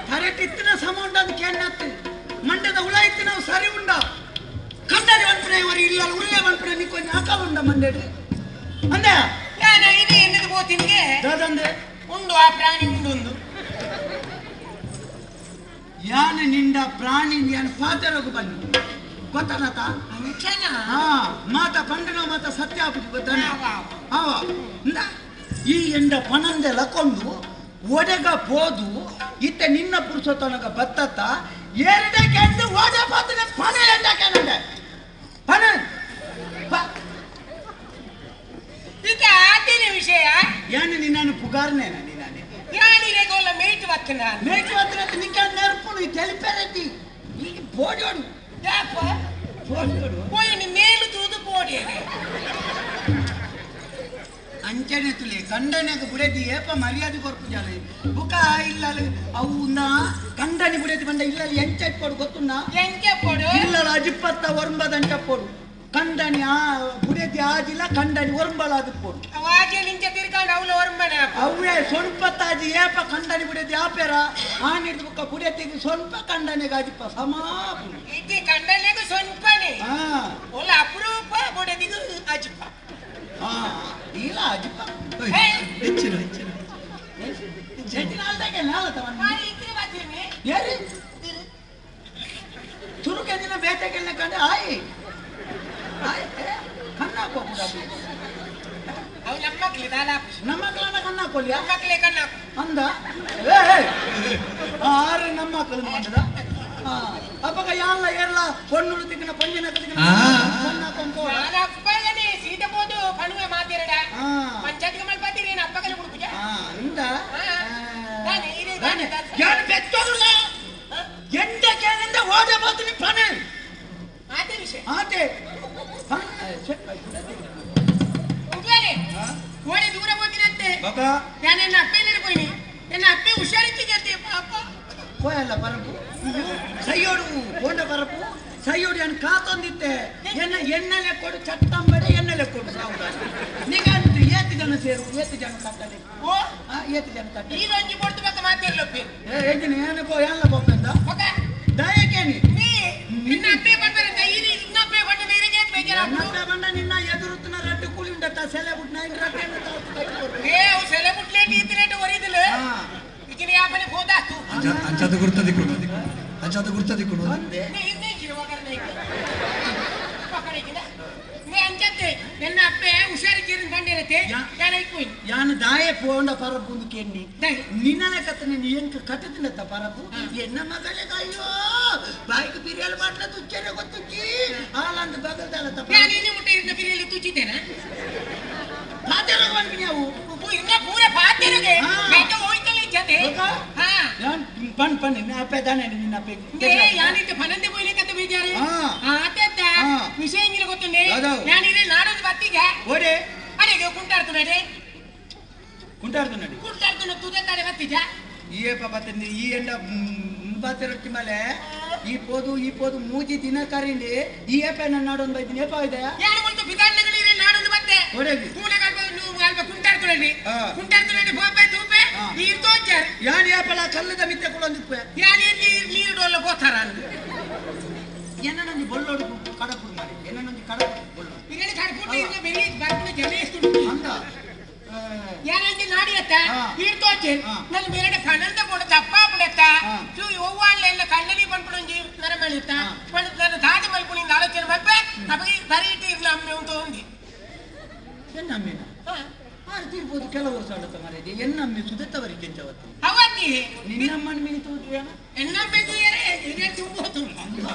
ತರೆಟ್ ಇತ್ತಿನ ಸಮ ಉಂಡದು ಕೇನ್ನತ್ತು ಮಂಡದ ಉಳ ಇತ್ತಿನ ಸರಿ ಉಂಡ ಕಂಡನಿ ವನ್ಪುನೆ ಇವರು ಇಲ್ಲ ಉಳ್ಳೆ ವನ್ಪುನೆ ನಿಕ್ಕೊಂಜಿ ಅಕಲ್ ಉಂಡ ಮಂಡೆಡ್ ಅಂದ ನಾನು ಇನಿ ಎನ್ನದು ಪೋತಿನ್ಗೆ ದಾದಂದೆ ಉಂಡು ಆ ಪ್ರಾಣಿ ಉಂಡು ಯಾನ ನಿಂಡ ಪ್ರಾಣಿ ಯಾನ ಫಾದರಗು ಬನ್ನಿ ಗೊತ್ತನತ ಅಂಚನ ಹಾ ಮಾತ ಪಂಡನ ಮಾತ ಸತ್ಯ ಆಪುಜಿ ಗೊತ್ತನ ಆವ ಈ ಎಂಡ ಪಣಂದೆ ಲಕೊಂಡು ಒಡೆಗ ಪೋದು ಇತ್ತ ನಿನ್ನ ಪುರುಷತನಗ ಬತ್ತತ್ತ ಎರಡ ಕೆಂದು ಓಡ ಪಾತನೆ ಪಣ ಎಂಡ ಕೆನಂಡೆ ಪಣ ಇತ ಆತಿನ ವಿಷಯ ಯಾನ ನಿನ್ನನ್ನು ಪುಗಾರ್ನೇನ ನಿನ್ನನೆ ಯಾನಿರೆಗೋಲ ಮೇಟ್ ವತ್ತನ ಮೇಟ್ ವತ್ತನ ನಿಕ್ಕ ನೆರ್ಪುನು ಈ ತೆಲಿಪೆರತಿ ಈಗ ಬೋಡೋಡು ಯಾಪ ಬೋಡೋಡು ಪೋಯಿ ಮೇಲು ತೂದು ಪೋಡಿಯನೆ ಅಂಚನೆ ತುಲೆ ಕಂಡನೆಗ ಬುಡೆದಿ ಏಪ ಮರ್ಯಾದೆ ಕೊರ್ಪು ಜಾಲ ಬುಕ ಇಲ್ಲಲು ಅವು ನಾ ಕಂಡನಿ ಬುಡೆದಿ ಬಂದ ಇಲ್ಲಲ್ಲಿ ಎಂಚಪ್ಪೋಡು ಗೊತ್ತುನ್ನ ಎಂಚಪ್ಪೋಡು ಇಲ್ಲಲ ಅಜಿಪ್ಪತ್ತ ಒರ್ಂಬದ ಅಂಚಪ್ಪೋಡು ಕಂಡನಿ ಆ ಬುಡೆದಿ ಆಜಿಲ್ಲ ಕಂಡನಿ ಒರ್ಂಬಲ ಅದಿಪ್ಪೋಡು ಅವಾಜೆ ನಿಂಚ ತಿರ್ಕೊಂಡು ಅವಳು ಒರ್ಂಬನ ಅವೇ ಸೊನ್ಪತ್ತಾಜಿ ಏಪ ಕಂಡನಿ ಬುಡೆದಿ ಆಪೇರ ಆ ನಿಡ್ದು ಬುಕ್ಕ ಬುಡೆದಿಗೆ ಸ್ವಲ್ಪ ಕಂಡನಿಗೆ ಅಜಿಪ್ಪ ಸಮಾಪು ಇದ್ದಿ ಕಂಡನಿಗೂ ಸೊನ್ಪನೆ ಒಲ್ಲ ಅಪರೂಪ ಬುಡೆದಿಗೂ ಅಜಿಪ್ಪ ಇಲ್ಲ ಅಜಿಪ್ಪ ಹೆಚ್ಚಿನ ಹೆಚ್ಚಿನ ಹೆಚ್ಚಿನ ಅಲ್ದಾಗೆ ನಾಲತವನ್ನ ಯಾರಿ ತುರುಕೆ ದಿನ ಬೇಟೆಗೆಲ್ಲ ಕಂಡು ಆಯಿ ಆಯ್ ಕಣ್ಣು ಹಾಕೋಕೂಡ ಅವು ನಮ್ಮ ಮಕ್ಳು ನಮ್ಮ ಮಕ್ಕಳನ್ನ ಕಣ್ಣು ಹಾಕೊಳ್ಳಿ ನಮ್ಮ ಮಕ್ಕಳೇ ಕಣ್ಣು ಹಾಕು ಅಂದ ಆರು ನಮ್ಮ ಮಕ್ಕಳು ಮಾಡಿದ ಅಪ್ಪಗ ಯಾಲ್ಲ ಏರ್ಲ ಪೊಣ್ಣುಳು ತಿಕ್ಕಿನ ಪಂಜಿನ ಕಣ್ಣು ಹಾಕೊಂಡ್ ಅಪ್ಪಗನೇ ಸೀತೆ ಪೋದು ಕಣುವೆ ಮಾತಿರಡ ಪಂಚಾಯತ್ಗೆ ಮಲ್ಪಾತೀರಿ ಏನು ಅಪ್ಪಗನೆ ಹುಡುಕುಜ ಅಂದ ಯಾರು ಬೆತ್ತೋಲ್ಲ ಎಂಡ ಕೇಳಿಂದ ಓಡೆ ಬಾತೀನಿ ಪಣೆ ಆತೆ ವಿಷಯ ಆತೆ ಓಡಿ ದೂರ ಹೋಗಿನಂತೆ ನಾನು ನನ್ನ ಅಪ್ಪೆ ಹೋಯ್ನಿ ನನ್ನ ಅಪ್ಪೆ ಹುಷಾರಿತ್ತಿಗೆ ಪಾಪ ಹೋಯಲ್ಲ ಪರಪು ಸೈಯೋಡು ಕೊಂಡ ಪರಪು ಸೈಯೋಡು ಏನು ಕಾತೊಂದಿತ್ತೆ ಎನ್ನ ಎಣ್ಣೆಲೆ ಕೊಡು ಚಟ್ಟಂಬಡೆ ಎಣ್ಣೆಲೆ ಕೊಡು ಸಾವುದ ನಿಗಂತು ಏತು ಜನ ಸೇರು ಏತು ಜನ ಕಟ್ಟಲೆ ಓ ಏತು ಜನ ಕಟ್ಟಲೆ ಈಗ ಒಂಜಿ ಕೊಡ್ತು ಬಕ್ಕ ಮಾತಿರ್ಲಪ್ಪಿ ಏಜಿನ ಏನಕ್ಕೋ ಏನ್ಲ ಪೊಪ್ಪೆಂದ ದಯಕೇನಿ ನೀ ನಿನ್ನ ಅಪ್ಪೆ ಬಂದರಂತ ಈ ನಿನ್ನ ಅಪ್ಪೆ ಬಂದ ನೀರಿಗೆ ಬೇಜಾರಾಗ್ತದೆ ಬಂದ ನಿನ್ನ ಎದುರುತ್ತನ ರಡ್ಡು ಕೂಲಿ ಉಂಡತ್ತ ಸೆಲೆ ಬಿಟ್ಟು ನೈನ್ ರಡ್ಡು ಏ ಅವು ಸೆಲೆ ಬಿಟ್ಲೇಟ್ ಇತ್ತಿರೇಟ್ ಒರಿದಿಲ್ಲ ಇಕ್ಕಿನ ಯಾಪನೆ ಹೋದಾತು ಅಂಚಾದ ಗುರ್ತದಿ ಕೊಡು ಅಂಚಾದ ಗುರ್ತದಿ ಕೊಡು ಅಂದೆ ನೀ ಇನ್ನೇ ಜೀವಗರ್ನ ಪಕಡಿಕಿನ ನೀ ಅಂಚತ್ತೆ ನನ್ನ ಅಪ್ಪೆ ಹುಷಾರಿದ್ದೀರಿನ ಬಂದಿರತ್ತೆ ನಾನು ಇಕ್ಕೋಯ್ ಯಾನು ದಾಯೆ ಪೋಂಡ ಪರಪುಂದು ಕೆನ್ನಿ ನಿನ್ನನೆ ಕತ್ತನೆ ನೀ ಎಂಕ ಕಟ್ಟದಿನತ್ತ ಪರಪು ಎನ್ನ ಮಗಳೇ ಅಯ್ಯೋ ಬಾಯಿಗೆ ಬಿರಿಯಾನಿ ಮಾಡ್ಲ ತುಚ್ಚರೆ ಗೊತ್ತುಚ್ಚಿ ಹಾಲಂದು ಬಗಲ್ದಾಲತ್ತ ನಾನು ಇನ್ನಿ ಮುಟ್ಟೆ ಇರ್ನ ಬಿರಿಯಾನಿ ತುಚ್ಚಿದ್ದೇನೆ ಪಾತೆರಗ ಬಂದ್ಬಿನಿ ಅವು ಇನ್ನ ಪೂರ ಪಾತೆರಗೆ ಬೇಟ ಹೋಯ್ತಲ್ಲ ಜತೆ ಹಾ ಯಾನ್ ಪನ್ ಪನ್ ನಿನ್ನ ಅಪ್ಪೆ ದಾನೆ ನಿನ್ನ ಅಪ್ಪೆ ಏ ಯಾನಿತ್ತೆ ಪನಂದೆ ಪೋಯ್ಲೆ ಕತ್ತ ಬೇಜಾರೆ ಆತೆತ್ತ ವಿಷಯ ಇಂಗಿಲ ಗೊತ್ತುಂಡೆ ಯಾನಿರೆ ನಾಡೊಂದು ಬತ್ತಿಗೆ ಓಡೆ ಅಡೆಗೆ ಕುಂಟಾಡ್తున్నాಡೆ ಕುಂಟಾಡ್తున్నాడు ಕುಂಟಾಡ್తున్న ತುದೆ ಬತ್ತಿಜ ಈ ಏಪ ಬತ್ತಿಂది ಈ ಎಂಡ ಬಾತಿರೊಟ್ಟಿ ಮೇಲೆ ಈ ಪೋದು ಈ ಪೋದು ಮೂಜಿ ದಿನ ಕರಿಂಡಿ ಈ ಏಪ ನನ್ನ ನಾಡೊಂದು ಬೈತೀನಿ ಏಪ ಇದೆ ಯಾರು ಗೊತ್ತು ಬಿದಾಡ್ನಗಳಿರೆ ನಾಡೊಂದು ಬತ್ತೆ ಓಡೆಗಿ ಪೂನೆ ಅಲ್ಪ ಕುಂಟಾಡ್తున్నాಡಿ ಕುಂಟಾಡ್తున్నాಡಿ ಪೋಪೆ ತೂಪೆ ನೀರು ತೋಚಾರ ಯಾನ್ ಏಪಲ ಕಲ್ಲದ ಮಿತ್ತೆ ಕುಳೊಂದಿಪ್ಪೆ ಯಾನ್ ನೀರು ಡೋಲ್ಲ ಪೋತಾರ ಏನೊಂದು ಬೊಳ್ಳೋಡು ಕಡಪುಡು ಮಾಡಿ ಏನೊಂದು ಕಡಪುಡು ಬೊಳ್ಳೋಡು ಇರಲಿ ಕಡಪುಡು ಇರಲಿ ಬೆಳಿ ಬರ್ಪುಡು ಜನ ಎಷ್ಟು ಅಂದ ಯಾರಂటే ನಾಡಿಯತ್ತ ನೀರು ತೋಚೆ ನನ್ನ ಮೇರೆ ಕಣ್ಣಂತ ಪೋಡ ದಪ್ಪ ಪುಡತ್ತ ಒವ್ವಾಳ್ಲ ಕಣ್ಣನಿ ಪನ್ಪುಡೊಂಜಿ ನರಮಳಿತ್ತ ನನ್ನ ತಾಟ ಮಲ್ಪುಣಿಂದ ಆಲೋಚನೆ ಮಲ್ಪೆ ಅಪ್ಪಗೆ ಸರಿ ಇಟ್ಟು ಇರ್ಲ ಅಮ್ಮೆ ಅಂತ ఉంది ಎನ್ನಮ್ಮಿನ ತೀರ್ಬೋದು ಕೆಲವು ವರ್ಷ ಆಡತ್ತ ಮಾರೇಜಿ ಎನ್ನಮ್ಮೆ ಸುದತ್ತವರಿಗೆ ಎಂಚವತ್ತು ಅವತ್ತಿ ನಿನ್ನಮ್ಮನ ಮೀನು ತೂಜುವೇನ ಎನ್ನಮ್ಮೆ ಏರೆ ತುಂಬೋದು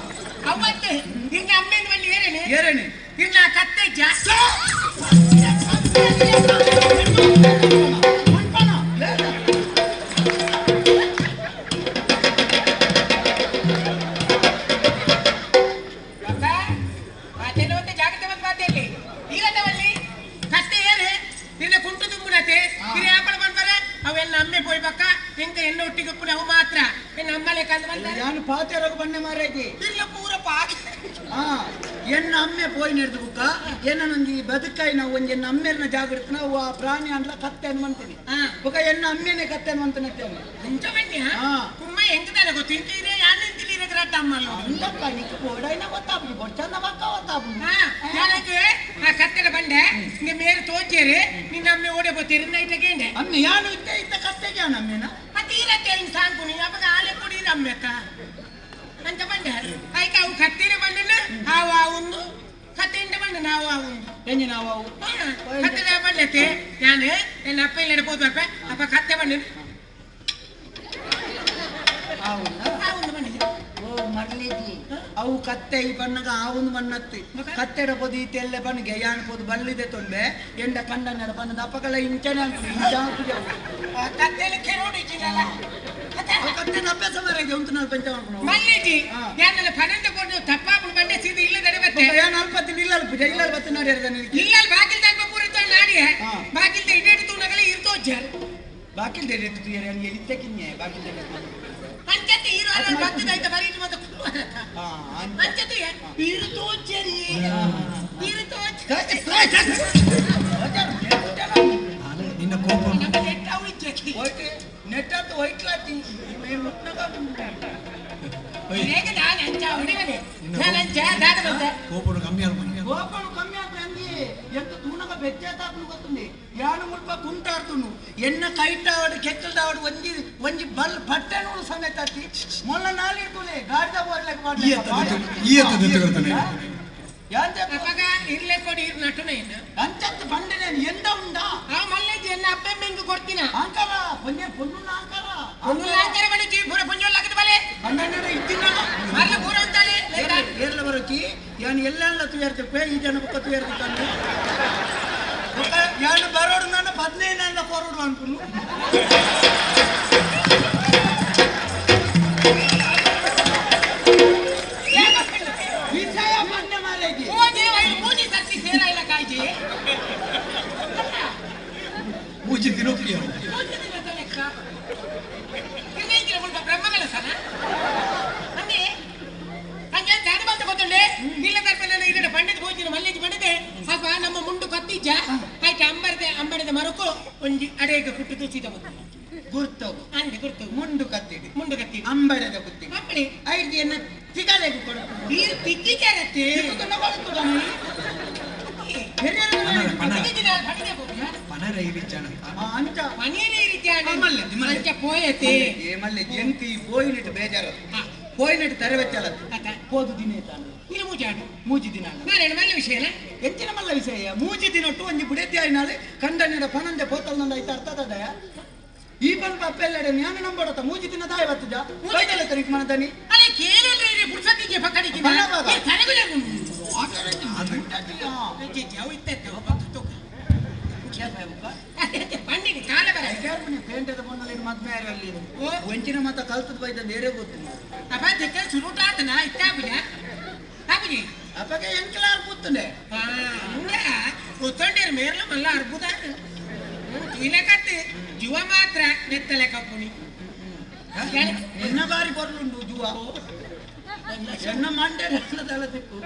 ಅವತ್ತೆ ನಿನ್ನ ಅಮ್ಮೆಂದು ಬಲ್ಲಿ ಏರೇನೆ ಏರೇನೆ ನಿನ್ನ ಕತ್ತೆ ಜಾಸ್ತಿ ಯಾನು ಪಾತೆರಗ ಬಣ್ಣೆ ಮಾರೇಜಿ ಇಲ್ಲ ಪೂರ ಪಾತೆ ಎನ್ನ ಅಮ್ಮೆ ಪೋಯಿ ನೆಡ್ದು ಬುಕ್ಕ ಎನ್ನ ಬದುಕಾಯಿ ನಾವು ಒಂಜಿ ಎನ್ನ ಅಮ್ಮೆರ್ನ ಜಾಗೃತನ ಆ ಪ್ರಾಣಿ ಅಂಡ್ಲ ಕತ್ತೆ ಅನ್ವಂತೀನಿ ಬುಕ್ಕ ಎನ್ನ ಅಮ್ಮೆನೆ ಕತ್ತೆ ಅನ್ವಂತನ ಕುಮ್ಮ ಹೆಂಗದಾನೆ ಗೊತ್ತಿಂತೀರಿ ಅಲ್ಲಪ್ಪ ನಿಕ್ಕ ಬೋಡೈನ ಗೊತ್ತಾಪುಜಿ ಬೊಡ್ಚಂದ ಬಕ್ಕ ಗೊತ್ತಾಪುಜಿ ಯಾಕೆ ಆ ಕತ್ತೆಡ ಬಂಡೆ ನಿನ್ನ ಮೇಲೆ ತೋಚೇರಿ ನಿನ್ನ ಅಮ್ಮೆ ಓಡೆ ಬೋತೀರಿ ನೈಟ್ ಗೇಂಡೆ ಅಮ್ಮೆ ಯಾನು ಇದ್ದ ಇದ್ದ ಕತ್ತೆಗೆ ಅಮ್ಮೆನ ಅತೀರತ್ತೆ ಹಿಂಗ್ ಸಾಂಕು ನೀ ಅವಾಗ ಆಲೆ ಕೊಡಿ ಅಮ್ಮೆಕ್ಕ ಅಂತ ಬಂಡೆ ಆಯ್ಕ ಅವು ಕತ್ತೆರೆ ಬಂಡನ ಆವು ಆವುಂದು ಕತ್ತೆಂಡ ಬಂಡ ನಾವು ಆವುಂದು ಎಂಜಿ ನಾವು ಅವು ಕತ್ತೆಡ ಬಂಡತೆ ನಾನು ನನ್ನ ಅಪ್ಪ ಇಲ್ಲ ಹೋದ್ವಪ್ಪ ಅಪ್ಪ ಕತ್ತೆ ಬಂಡ ಆವುಂದ ಆವುಂದು ಬಂಡೆ ಓ ಮರ್ಲಿಜಿ ಅವು ಕತ್ತೆ ಈ ಬಣ್ಣಗ ಆವುಂದು ಮಣ್ಣತ್ತಿ ಕತ್ತೆಡ ಪೊದು ಈ ತೆಲ್ಲೆ ಬಣ್ಣಿಗೆ ಯಾನ್ ಪೊದು ಬಲ್ಲಿದೆ ತೊಂದೆ ಎಂಡ ಕಂಡನ್ನಡ ಬಣ್ಣದ ಅಪ್ಪಗಳ ಇಂಚನೆ ಅಂತು ಕತ್ತೆಲಿ ಕೆರೋಡು ಇಚ್ಚಿದಲ್ಲ ಕತ್ತೆನ ಅಭ್ಯಾಸ ಮಾರಾಗಿ ಉಂಟು ನಾನು ಪಂಚ ಮಾಡ್ಕೊಂಡು ಮಲ್ಲಿಜಿ ಯಾನಲ್ಲ ಪನಂದ ಕೊಟ್ಟು ತಪ್ಪಾಪುಡು ಬಂಡೆ ಸೀದ ಇಲ್ಲ ದಡೆ ಬತ್ತೆ ಯಾನ್ ಅಲ್ಪತ್ತಿನ ಇಲ್ಲ ಪೂಜೆ ಇಲ್ಲ ಬತ್ತೆ ನಾಡಿ ಇಲ್ಲ ಬಾಕಿಲ್ ತಲ್ಪ ಪೂರ ನಾಡಿ ಬಾಕಿಲ್ ಇಡೇಡು ತೂನಗಲ ಇರ್ತೋಜ್ಜಾರು ಬಾಕಿಲ್ ದೇಡೆ ತುಯರೆ ಅನ್ ಎಲಿತ್ತೆ ಕಿನ್ನೆ ಬಾಕಿಲ್ ದೇಡೆ ಅಂಚತೆ ಇರು ಅಲ್ಲ ಬತ್ತದೈತ ಬರೀ ಮತ್ತೆ ಅಂಚತೆ ಇರು ತೋಚರಿ ಇರು ತೋಚ ನಿನ್ನ ಕೋಪ ನೆಟ್ಟಂತ ವೈಟ್ಲಾತಿ ಕೋಪನು ಕಮ್ಮಿ ಆಲ್ಪನು ಕೋಪನು ಕಮ್ಮಿ ಆದ್ರೆ ಅಂಗಿ ಎಂತ ತೂನಗ ಬೆಚ್ಚಾತಾಪನು ಗೊತ್ತುಂಡಿ ಯಾನು ಮುಲ್ಪ ಕುಂಟಾಡ್ತುನು ಎನ್ನ ಕೈಟಾವಡು ಕೆಕ್ಕಲ್ದಾವಡು ಒಂಜಿ ಒಂಜಿ ಬಲ್ ಬಟ್ಟೆನೂರು ಸಮೇತ ಅತ್ತಿ ಮೊಲ್ಲ ನಾಲಿಡ್ತುಲೆ ಗಾಡಿದ ಬೋರ್ಲೆಕ್ ಈ ಎತ್ತ ದೆತ್ತುಕೊಳ್ತಾನೆ ಅಪ್ಪಗ ಇರ್ಲೆ ಕೊಡಿ ಇರ್ ನಟುನ ಏನು ಅಂಚತ್ತು ಬಂಡೆ ಎಂದ ಉಂಡಾ ಆ ಮಲ್ಲೇಜಿ ಎಲ್ಲ ಅಪ್ಪ ಮೆಂಗು ಕೊಡ್ತೀನ ಆಂಕಾರ ಪೊನ್ನೆ ಪೊನ್ನು ಆಂಕಾರ ಪೊನ್ನು ಆಂಕಾರ ಬಡಿ ಪೂರ ಪೊಂಜೋ ಲಗದ ಬಲೆ ಬಂಡಣ್ಣ ಇತ್ತಿನ ಮರ್ಲ ಪೂರ ಅಂತಾಳೆ ಏರ್ಲ ಬರೋಚಿ ಯಾನು ಎಲ್ಲೆಲ್ಲ ತುಯರ್ತಿಪ್ಪೆ ಈ ಜನ ಬುಕ್ಕ ತುಯರ್ತಿಕ್ಕಂಡು ಯಾನು ಬರೋಡು ನಾನು 15 ಕೊರೋಡು ಅನ್ಪುನು ವಿಷಯ ಬಂಡೆ ಮಾರೇಜಿ ಓ ದೇವ ಇಲ್ಲಿ ಮೂಜಿ ಸರ್ತಿ ಸೇರ ಇಲ್ಲ ಕಾಯ್ಜಿ ಮೂಜಿ ದಿನೋಕ್ರಿಯ ಮೂಜಿ ದಿನದ ಲೆಕ್ಕ ಇರ್ಲೇಂಗಿಲ್ಲ ಬ್ರಹ್ಮಗಳ ಸನ ಅಂದೆ ಹಂಗೆ ದಾಡಿ ಬಂತ ಗೊತ್ತುಂಡೆ ಇಲ್ಲ ತರ್ಪಣ ಇದರ ಪಂಡಿತ ಭೋಜನ ಮಲ್ಲೇಜಿ ಪಂಡಿತೆ ಅಪ್ಪ ನಮ್ಮ ಮುಂಡು ಕತ್ತಿಜ್ಜ ಆಯ್ತು ಅಂಬರದೆ ಅಂಬಡದ ಮರಕು ಒಂಜಿ ಅಡೇಗ ಕುಟ್ಟು ತುಚಿದ ಗುರ್ತವು ಅಂದೆ ಗುರ್ತವು ಮುಂಡು ಕತ್ತಿಡಿ ಮುಂಡು ಕತ್ತಿ ಅಂಬಡದ ಕುತ್ತಿ ಅಂಬಡಿ ಐದು ಎನ್ನ ತಿಗಲೆಗು ಕೊಡು ನೀರು ತಿಕ್ಕಿಚಾರತ್ತೆ ಪೋಯಿನಟ್ಟು ತರವೆಚ್ಚಲ ಪೋದು ದಿನ ಮೂಜಿ ದಿನ ಎಂಚಿನ ಮಲ್ಲ ವಿಷಯ ಮೂಜಿ ದಿನಟ್ಟು ಒಂಜಿ ಬುಡೆತಿ ಆಯ್ನಾಳೆ ಕಂಡನಿಡ ಪನಂದೆ ಪೋತಲ್ ನಂದ ಐತ ಅರ್ಥದ ಈ ಪನ್ಪ ಅಪ್ಪೆಲ್ಲಡೆ ಜ್ಞಾನ ನಂಬಡತ ಮೂಜಿ ದಿನ ದಾಯ ಬತ್ತಜ ಬೈದಲೆ ತರಿಕ್ ಮನದನಿ ಅಲೆ ಕೇಳಲ್ರಿ ಪುರ್ಸತಿಗೆ ಪಕ್ಕಡಿಗೆ ಒಂಚಿನ ಮಾತ ಕಲ್ತದ ಬೈದ ಬೇರೆ ಗೊತ್ತು ಅಪ್ಪಗೆ ಎಂಕಲ ಅರ್ಬುತ್ತನೆ ಗೊತ್ತೊಂಡೇರು ಮೇರ್ಲ ಮಲ್ಲ ಅರ್ಬುದ ಇಲಕತ್ತೆ ಜುವ ಮಾತ್ರ ನೆತ್ತಲೆ ಕಪ್ಪುಣಿ ಎನ್ನ ಬಾರಿ ಬರಲುಂಡು ಜುವ ಎನ್ನ ಮಂಡೆ ತಲೆ ತಿಕ್ಕು